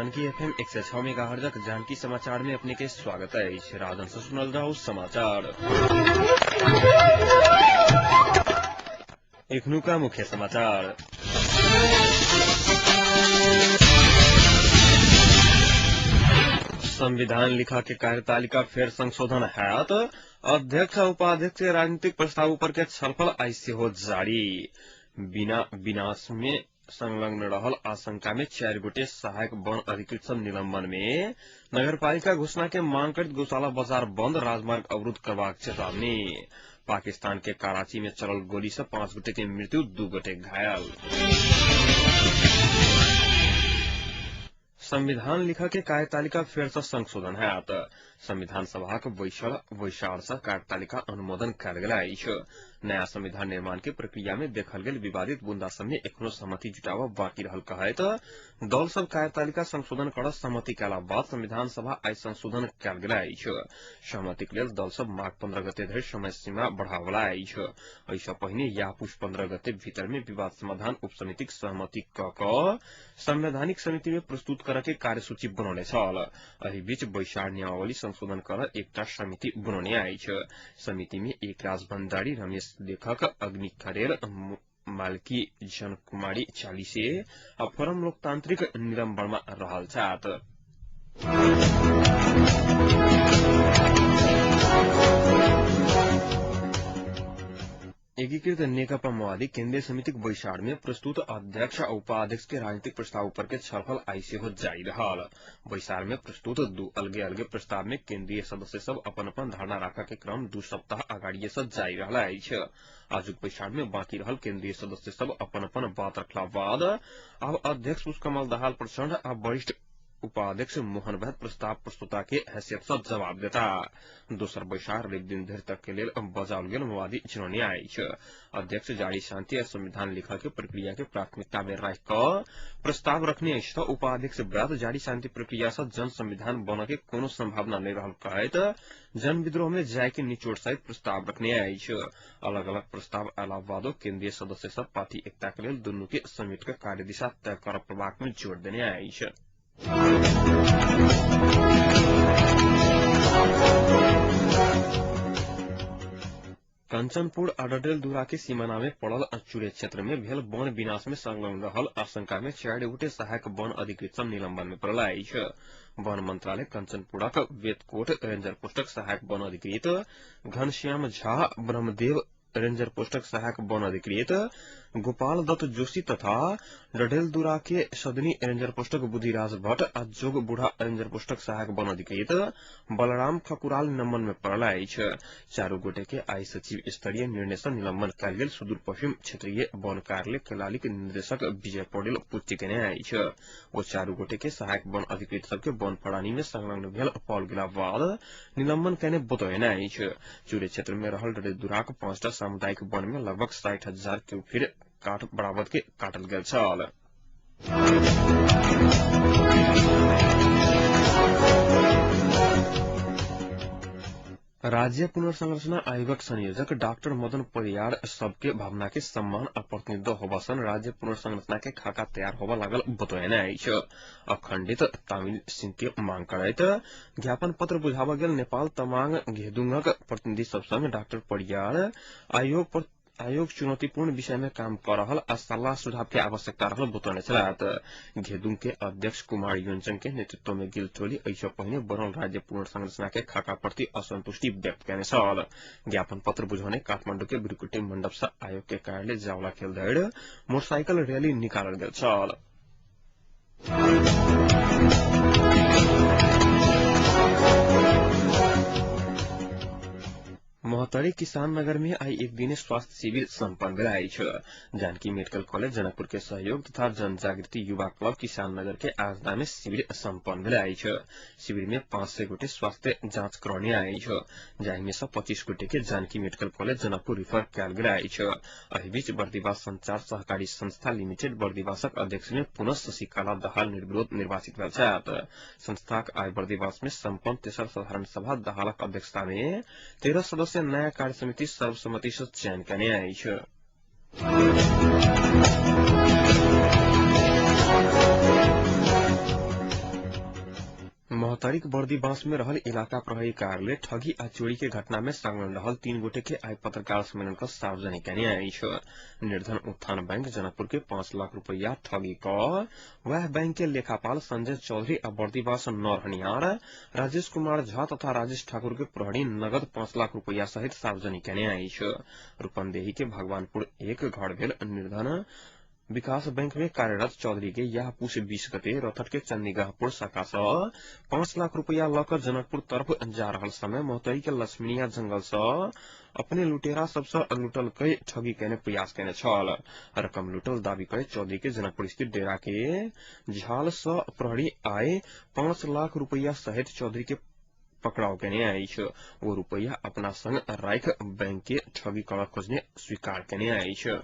Janaki FM 106 मेगाहर्जक Janaki समाचार में अपने के स्वागत अछि। राजन से सुनल जाउ समाचार। एखनुका मुख्य समाचार। संविधान लिखा के कार्यतालिका फेर संशोधन हैत। अध्यक्ष आ उपाध्यक्ष के राजनीतिक प्रस्ताव ऊपर के छलफल आइ सेहो जारी। बिना विनाश में संलग्न रहल आशंका में 4 गोटे सहायक वन अधिकृत सब निलंबन में। नगरपालिका घोषणा के मांग करैत गौशाला बाजार बंद, राजमार्ग अवरुद्ध करबाक चेतावनी। पाकिस्तान के कराची में चलल गोली से 5 गोटे के मृत्यु, 2 गोटे घायल। संविधान लिखा के कार्यतालिका फेर से संशोधन हैत। संविधान सभाक बैसार से कार्यतालिका अनुमोदन कयल गेल अछि। नया संविधान निर्माण के प्रक्रिया में देखल गेल विवादित बुंदा सब में एखनो सहमति जुटाबऽ बाकी रहल कहैत दल सब कार्यतालिका संशोधन कर सहमति कयला बाद संविधान सभा आइ संशोधन कयल गेल अछि। सहमतिक लेल दल सब माघ 15 गते धरि समय सीमा बढ़ावला अछि। एहि पहिने या पुष 15 गते भीतर में विवाद समाधान उपसमितिक सहमति क कऽ संवैधानिक समिति में प्रस्तुत करऽ के कार्यसूची बनौने छल। एहि बीच बैसार नियमावली संशोधन कर एकटा समिति बनौने अछि। समिति में एकराज भण्डारी, रमेश लेखक, अग्नि खरेल, मालकी जन कुमारी चालिसे आ फोरम लोकतांत्रिक नीलम वर्मा रहल छथि। एकीकृत नेकपा माओवादी केन्द्रीय समितिक बैसार में प्रस्तुत अध्यक्ष आ उपाध्यक्ष के राजनीतिक प्रस्ताव ऊपर के छलफल आइ सेहो जारी रहल। बैसार में प्रस्तुत 2 अलगे अलगे प्रस्ताव में केन्द्रीय सदस्य सब अपन अपन धारणा राखऽ के क्रम 2 सप्ताह अगाड़िए से जारी रहल अछि। आजुक बैसार में बाकी रहल केन्द्रीय सदस्य सब अपन अपन बात रखला बाद आब अध्यक्ष पुष्पकमल दाहाल प्रचण्ड आ वरिष्ठ उपाध्यक्ष मोहन वैद्य प्रस्ताव प्रस्तुता के हैसियत से जवाब देता। दोसर बैसार रवि दिन धरि तक के लेल बजाओल गेल माओवादी जनौने अछि। अध्यक्ष जारी शांति आ संविधान लिखऽ के प्रक्रिया के प्राथमिकता में राखि कऽ प्रस्ताव रखने अछि तऽ उपाध्यक्ष वैद्य जारी शांति प्रक्रिया से जन संविधान बनऽ के कोनो संभावना नहि रहल कहैत जन विद्रोह में जाय के निचोड़ सहित प्रस्ताव रखने अछि। अलग अलग प्रस्ताव अयला बादो केन्द्रीय सदस्य सब पार्टी एकता के लेल दुनू के समेट कऽ कार्यदिशा तय करऽ पड़बाक में जोर देने अछि। कंचनपुर आ डडेलधुरा के सीमाना में पड़ल चुरे क्षेत्र में भेल वन विनाश में संलग्न रहल आशंका में 4 गोटे सहायक वन अधिकृत सब निलंबन में पड़ल अछि। वन मंत्रालय कंचनपुरक वेदकोट रेंजर पोस्टक सहायक वन अधिकृत घनश्याम झा, ब्रह्मदेव रेंजर पोस्टक सहायक वन अधिकृत गोपाल दत्त जोशी तथा डडेलधुरा के सदनी रेंजर पोस्टक बुद्धिराज भट्ट आ जोग बूढ़ा रेंजर पोस्टक सहायक वन अधिकृत बलराम ठकुराल निलंबन में पड़ल अछि। 4 गोटे के आइ सचिव स्तरीय निर्णय से निलंबन कयल गेल सुदूर पश्चिम क्षेत्रीय वन कार्यालय कैलालीक निदेशक विजय पौडेल पुष्टि केने अछि। ओ 4 गोटे के सहायक वन अधिकृत सबके वन फड़ानी में संलग्न भेल पाओल गेला बाद निलंबन केने बतौने अछि। चुरे क्षेत्र में रहल डडेलधुराक 5टा सामुदायिक वन में लगभग 60,000 क्यूफिर काठ बरामद के काटल गेल छल। राज्य पुनर्संरचना आयोगक संयोजक डॉक्टर मदन परियार सबके भावना के सम्मान आ प्रतिनिधित्व होबा सन राज्य पुनर्संरचना के खाका तैयार होबा लागल बतौने अछि। अखंडित तामिल सिंह के मांग करैत ज्ञापन पत्र बुझाबऽ गेल नेपाल तमांग घेदुंगक प्रतिनिधि सब संग डॉक्टर परियार आयोग चुनौतीपूर्ण विषय में काम कर रहल आ सल्लाह सुझाव के आवश्यकता रहल बतौने छलथि। घेदुंग के अध्यक्ष कुमार योनचंग के नेतृत्व में गेल टोली एहि पहिने बनल राज्य पुनर्संरचना के खाका प्रति असंतुष्टि व्यक्त केने छल। ज्ञापन पत्र बुझौने काठमांडू के भ्रिकुटी मंडप से आयोग के कार्यालय जावला खेल धरि मोटरसाइकिल रैली निकालल गेल छल। महोत्तरी किसान नगर में आई एक दिने स्वास्थ्य शिविर सम्पन्न भेल अछि। जानकी मेडिकल कॉलेज जनकपुर के सहयोग तथा जनजागृति युवा क्लब किसान नगर के आयोजना में शिविर सम्पन्न भेल अछि। शिविर में 500 गोटे स्वास्थ्य जांच करौने अछि, जाहि में से 25 गोटे के Janaki medical college Janakpur refer कयल गेल अछि। एहि बीच बर्दिवास संचार सहकारी संस्था लिमिटेड बर्दिवासक अध्यक्ष में पुनः शशिकला दहाल निर्विरोध निर्वाचित भेल छथि। संस्थाक आइ बर्दिवास में सम्पन्न तेसर साधारण सभा दहालक अध्यक्षता में 13 सदस्य नया कार्य समिति सर्वसम्मति से चयन केने अछि। महोत्तरीक बर्दीबांस में रहल इलाका प्रहरी कार्यालय ठगी आ चोरी के घटना में संलग्न रहल 3 गोटे के आइ पत्रकार सम्मेलन क सार्वजनिक केने अछि। निर्धन उत्थान बैंक जनकपुर के 5 लाख रुपया ठगी क वैह बैंक के लेखापाल संजय चौधरी आ बर्दीबांस न रहनिहार राजेश कुमार झा तथा राजेश ठाकुर के प्रहरी नगद 5 लाख रुपया सहित सार्वजनिक केने अछि। रूपन्देही के भगवानपुर 1 घर भेल निर्धन विकास बैंक में कार्यरत चौधरी के यह पुष 20 गते रथट के चंदीगाहपुर शाखा से 5 लाख रुपया लऽ जनकपुर तरफ जा रहल समय महोत्तरी के लक्ष्मीनिया जंगल से अपने लुटेरा सबसे लुटल कई ठगी केने प्रयास केने छल। रकम लुटल दावी करे चौधरी के जनकपुर स्थित डेरा के झाल से प्रहरी आए 5 लाख रुपया सहित चौधरी के पकड़ाव केने अछि। वो रुपया अपना संग राख बैंक के ठगी करऽ खोजने स्वीकार केने अछि।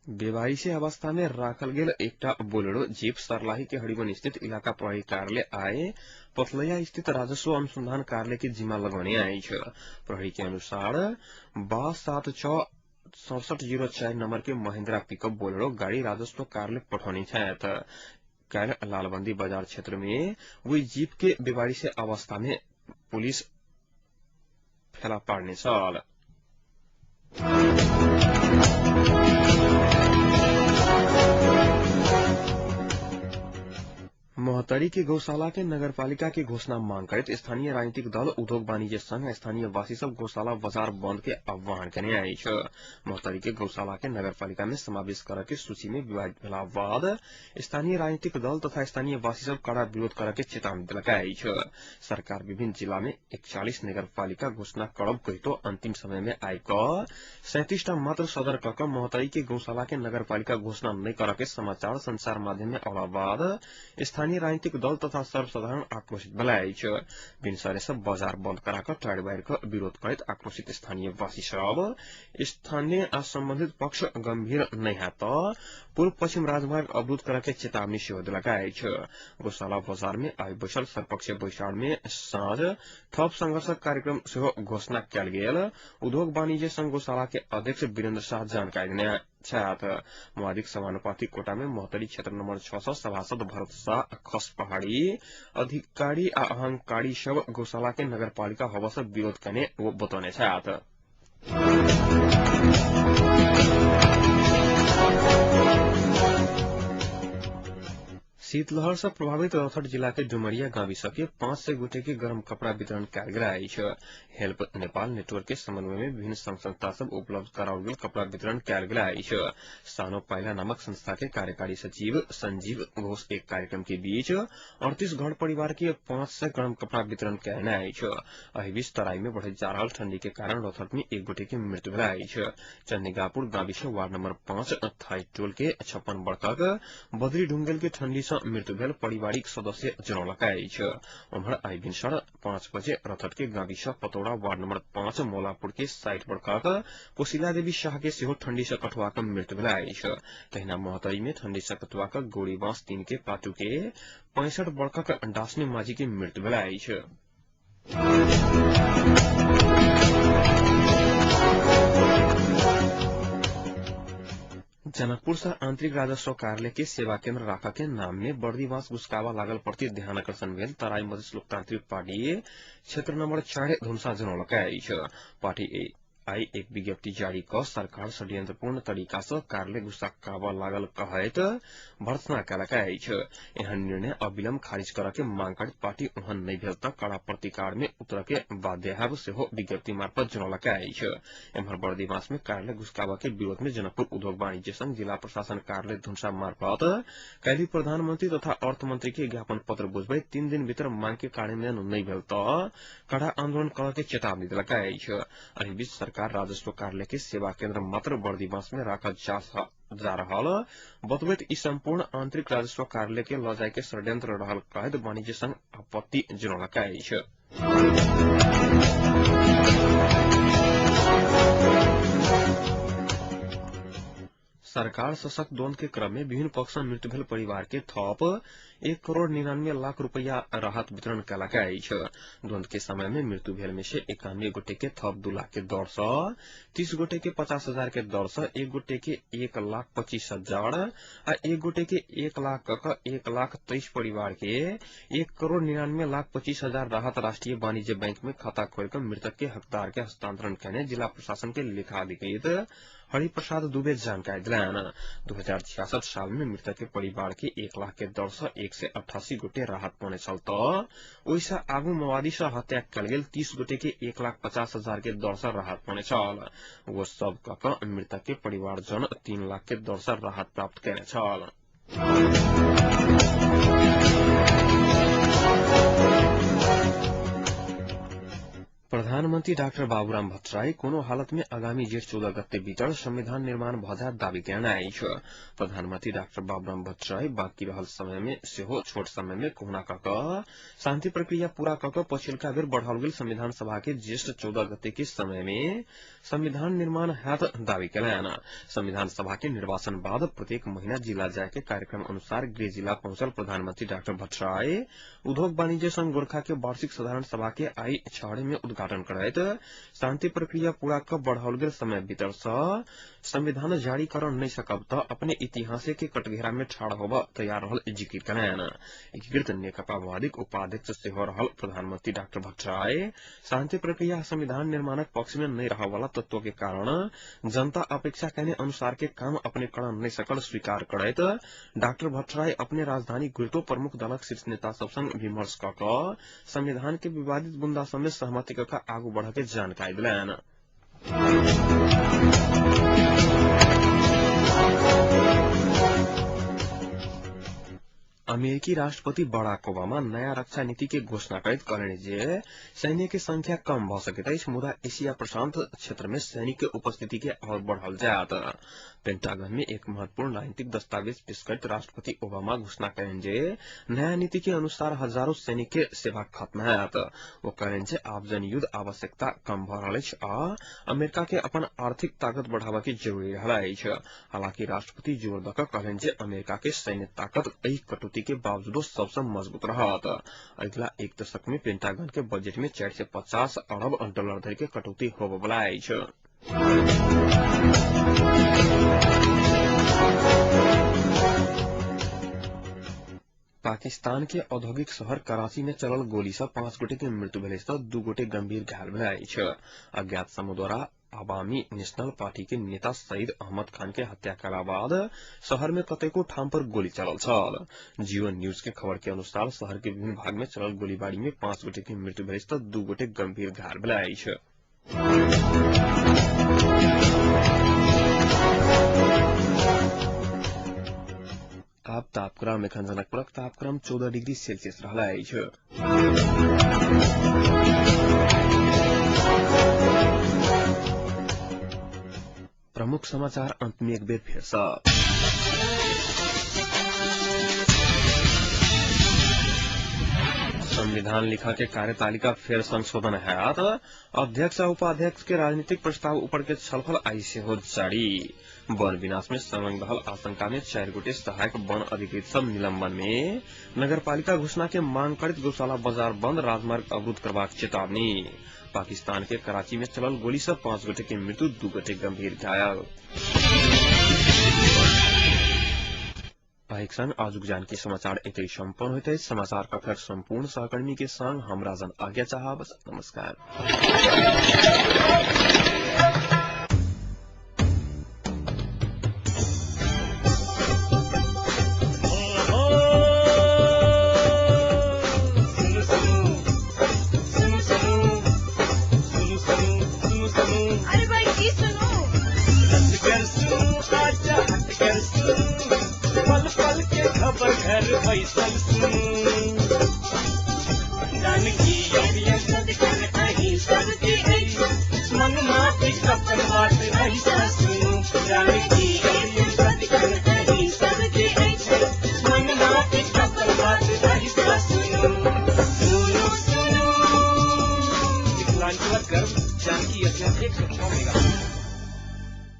बेवारिशी अवस्था में राखल गेल एकटा बोलेरो जीप सरलाही के हरिवन स्थित इलाका प्रहरी कार्यालय आए पथलैया स्थित राजस्व अनुसंधान कार्यालय के जिम्मा लगौने अछि। प्रहरी के अनुसार बा 7 6 67 04 नंबर के महिंद्रा पिकअप बोलेरो गाड़ी राजस्व कार्यालय पठौने छथि। काल्हि लालबंदी बाजार क्षेत्र में वही जीप के बेवारिशी अवस्था में पुलिस फेला पाड़ने छल। महोत्तरी के गौशाला के नगरपालिका के घोषणा मांग करैत स्थानीय राजनीतिक दल उद्योग वाणिज्य संघ स्थानीय वासी सब गौशाला बाजार बंद के आह्वान केने अछि। महोत्तरी के गौशाला के नगरपालिका में समावेश करऽ के सूची में विवादित भेला बाद स्थानीय राजनीतिक दल तथा स्थानीय वासी सब कड़ा विरोध करऽ के चेतावनी देलक अछि। सरकार विभिन्न जिला में 41 नगरपालिका घोषणा करब कहितो अंतिम समय में आइ कऽ 37 टा मात्र सदर कऽ कऽ महोत्तरी के गौशाला के नगरपालिका घोषणा नहि करऽ के समाचार संचार माध्यम में अयला बाद स्थानीय राजनीतिक दल तथा सर्वसाधारण आक्रोशित भेला अछि। भिनसरे सब बाजार बंद करा कऽ टाढ़ बाढ़ि कऽ विरोध करैत आक्रोशित स्थानीय वासी सब स्थानीय आ संबंधित पक्ष गंभीर नहि हैत पूर्व पश्चिम राजमार्ग अवरुद्ध करऽ के चेतावनी सेहो देलक अछि। गौशाला बाजार में आइ बैसल सर्वपक्षीय बैसार में साँझ थप संघर्षक कार्यक्रम सेहो घोषणा कयल गेल उद्योग वाणिज्य संघ गौशाला के अध्यक्ष वीरेन्द्र शाह जानकारी देने छथि। मादिक समानुपातिक कोटा में महोत्तरी क्षेत्र नंबर 6 सँ सभासद भरत शाह खस पहाड़ी अधिकारी आ अहंकारी सब गौशाला के नगरपालिका होबऽ से विरोध केने ओ बतौने छथि। शीतलहर से प्रभावित रौतहट जिला के डुमरिया गाविस के 500 गोटे के गर्म कपड़ा वितरण कयल गेल अछि। हेल्प नेपाल नेटवर्क के समन्वय में विभिन्न संघ संस्था सब उपलब्ध कराओल गेल कपड़ा वितरण कयल गेल अछि। सानो पाइला नामक संस्था के कार्यकारी सचिव संजीव घोष एक कार्यक्रम के बीच 38 घर परिवार के 500 गर्म कपड़ा वितरण कयने अछि। एहि बीच तराई में बढ़ैत जा रहल ठंडी के कारण रौतहट में एक गोटे के मृत्यु भेल अछि। चंदीगापुर गाविस वार्ड नंबर 5 थाई टोल के 56 बर्खक बद्री ढुंगेल के ठंडी से मृत्यु भेल पारिवारिक सदस्य जनौलक अछि। उम्हर आइ भिनसर 5 बजे रथट के गाविस पतौड़ा वार्ड नंबर 5 मौलापुर के 60 बर्खक कोशिला देवी शाह के सेहो ठंडी से कठुआ कऽ मृत्यु भेल अछि। तहिना महोत्तरी में ठंडी से कठुआ कऽ गौरीबांस 3 के पाटू के 65 बर्खक डासनी माझी के मृत्यु भेल अछि। जनकपुर से आंतरिक राजस्व कार्यालय के सेवा केन्द्र राखऽ के नाम में बर्दीवास गुस्कावा लागल प्रति ध्यानाकर्षण भेल तराई मधेश लोकतांत्रिक पार्टी क्षेत्र नंबर 4 धुनसा जनौलक अछि। पार्टी आई एक विज्ञप्ति जारी कऽ सरकार षड्यंत्रपूर्ण तरीका से कार्यालय गुस्साकाबऽ लागल कहैत भर्त्सना कयलक अछि। एहन निर्णय अविलंब खारिज करऽ के मांग करैत पार्टी ओहन नहि भेल तऽ कड़ा प्रतिकार में उतरऽ के बाध्य हैब सेहो विज्ञप्ति मार्फत जनौलक अछि। एम्हर बर्दीवास में कार्यालय घुसकाबऽ के विरोध में जनकपुर उद्योग वाणिज्य संघ जिला प्रशासन कार्यालय धुनसा मार्फत काल्हि प्रधानमंत्री तथा अर्थमंत्री के ज्ञापन पत्र बुझबैत 3 दिन भीतर मांग के कार्यान्वयन नहि भेल तऽ कड़ा आंदोलन करऽ के चेतावनी देलक अछि। एहि बीच सरकार राजस्व कार्यालय के सेवा केन्द्र मात्र बर्दीवास में राखल जा रहल बतबैत ई संपूर्ण आंतरिक राजस्व कार्यालय के लऽ जाय के षड्यंत्र रहल कहैत वाणिज्य संघ आपत्ति जनौलक अछि। सरकार सशक्त द्वंद के क्रम में विभिन्न पक्ष सँ मृत्यु भेल परिवार के थप 1,99,00,000 रुपया राहत वितरण कयलक अछि। द्वंद के समय में मृत्यु भेल में से 91 गोटे के थप 2 लाख के दर सँ, 30 गोटे के 50,000 के दर सँ, 1 गोटे के 1,25,000 आ 1 गोटे के 1 लाख क 1,23,000 परिवार के 1,99,25,000 राहत राष्ट्रीय वाणिज्य बैंक में खाता खोल कर मृतक के हकदार के हस्तांतरण कयने जिला प्रशासन के लेखाधिकृत हरिप्रसाद दुबे जानकारी दिलनि। 2066 साल में मृतक के परिवार के 1 लाख के दर सँ 188 गोटे राहत पौने छल त ओहि सँ आगू माओवादी सँ हत्या कयल गेल 30 गोटे के 1,50,000 के दर सँ राहत पौने छल। ओ सब क क मृतक के परिवारजन 3 लाख के दर सँ राहत प्राप्त कयने छल। प्रधानमन्त्री डाक्टर बाबूराम भट्टराई कोनो हालत में आगामी जेठ 14 गते भीतर संविधान निर्माण भ जायत दावी कयने अछि। प्रधानमन्त्री डाक्टर बाबूराम भट्टराई बाँकी रहल समय में सेहो छोट समय में कोहुना क क शान्ति प्रक्रिया पूरा क क पछिल्का बेर बढ़ाओल गेल संविधान सभा के ज्येष्ठ 14 गते के समय में संविधान निर्माण हैत दावी कयलनि। संविधान सभा के निर्वाचन बाद प्रत्येक महीना जिला जाय के कार्यक्रम अनुसार गृह जिला पहुंचल प्रधानमन्त्री डाक्टर भट्टराई उद्योग वाणिज्य संघ गोरखा के वार्षिक साधारण सभा के आई छाड़े में उद्घाटन करैत शान्ति प्रक्रिया पूरा क बढ़ाओल गेल समय भीतर सँ संविधान जारी कर नहि सकब त अपने इतिहासे के कटघेरा में ठाढ़ होब तैयार रहल जिकिर कयलनि। एकीकृत नेकपा माओवादीक उपाध्यक्ष सेहो रहल प्रधानमन्त्री डाक्टर भट्टराई शान्ति प्रक्रिया संविधान निर्माणक पक्ष में नहि रहय वाला तत्व के कारण जनता अपेक्षा कयने अनुसार के काम अपने कर नहि सकल स्वीकार करैत डाक्टर भट्टराई अपने राजधानी घुरितो प्रमुख दलक शीर्ष नेता सब संग विमर्श क क संविधान के विवादित बुंदा सब में सहमति क क आगू बढ़ के जानकारी दिलनि। अमेरिकी राष्ट्रपति बराक ओबामा नयाँ रक्षा नीति के घोषणा करैत कहलनि जे सैन्य के संख्या कम भ सकैत अछि, मुदा एशिया प्रशांत क्षेत्र में सैनिक के उपस्थिति के और बढ़ाओल जायत। पेंटागन में एक महत्वपूर्ण राजनीतिक दस्तावेज पेश करैत राष्ट्रपति ओबामा घोषणा कयलनि जे नया नीति के अनुसार हजारों सैनिक के सेवा खत्म हैत। ओ कहलनि जे आब जनयुद्ध आवश्यकता कम भ रहल अछि आ अमेरिका के अपन आर्थिक ताकत बढ़ाबय के जरूरी रहल अछि। हालांकि राष्ट्रपति जोर द क कहलनि जे अमेरिका के सैन्य ताकत एहि कटौती के बावजूदो सबसँ मजबूत रहत। अगिला एक दशक में पेंटागन के बजट में 4 से 50 अरब डॉलर धरि के कटौती होबय अछि। पाकिस्तान के औद्योगिक शहर कराची में चलल गोली सँ 5 गोटे के मृत्यु भेल त 2 गोटे गंभीर घायल भेल अछि। अज्ञात समूह द्वारा अवामी नेशनल पार्टी के नेता सईद अहमद खान के हत्या कयला बाद शहर में कतेको ठाम पर गोली चलल छल। जियो न्यूज के खबर के अनुसार शहर के विभिन्न भाग में चलल गोलीबारी में 5 गोटे के मृत्यु भेल त 2 गोटे गंभीर घायल भेल अछि। आब तापक्रम एखन जनकपुरक तापक्रम 14 डिग्री सेल्सियस रहल अछि। प्रमुख समाचार अंत में एक बेर फेर सँ। संविधान लिखा के कार्यतालिका फेर संशोधन हैत। अध्यक्ष आ उपाध्यक्ष के राजनीतिक प्रस्ताव ऊपर के छलफल आई सेहो जारी। वन विनाश में संलग्न रहल आशंका में 4 गोटे सहायक वन अधिकृत सब निलंबन में। नगरपालिका घोषणा के मांग करैत गौशाला बाजार बंद, राजमार्ग अवरुद्ध करबाक चेतावनी। पाकिस्तान के कराची में चलल गोली से 5 गोटे के मृत्यु, 2 गोटे गंभीर घायल। एक संग आजुक जानकी समाचार एतै सम्पन्न होइत अछि। समाचार कक्षक सम्पूर्ण सहकर्मी के संग हम राजन आज्ञा चाहब। नमस्कार। अरे भाई की सुनू, पल पल के खबर घर बैसल सुनू, जानकी सदखन अहीं सबके अछि, मन माटी अपन बात ऐसा सुनू, जानकी सदखन अहीं सबके अछि, मन माटी अपन बात ऐसा सुनू, सुनू सुनू। मिथिलांचलक गर्व जानकी एफएम 106 मेगा।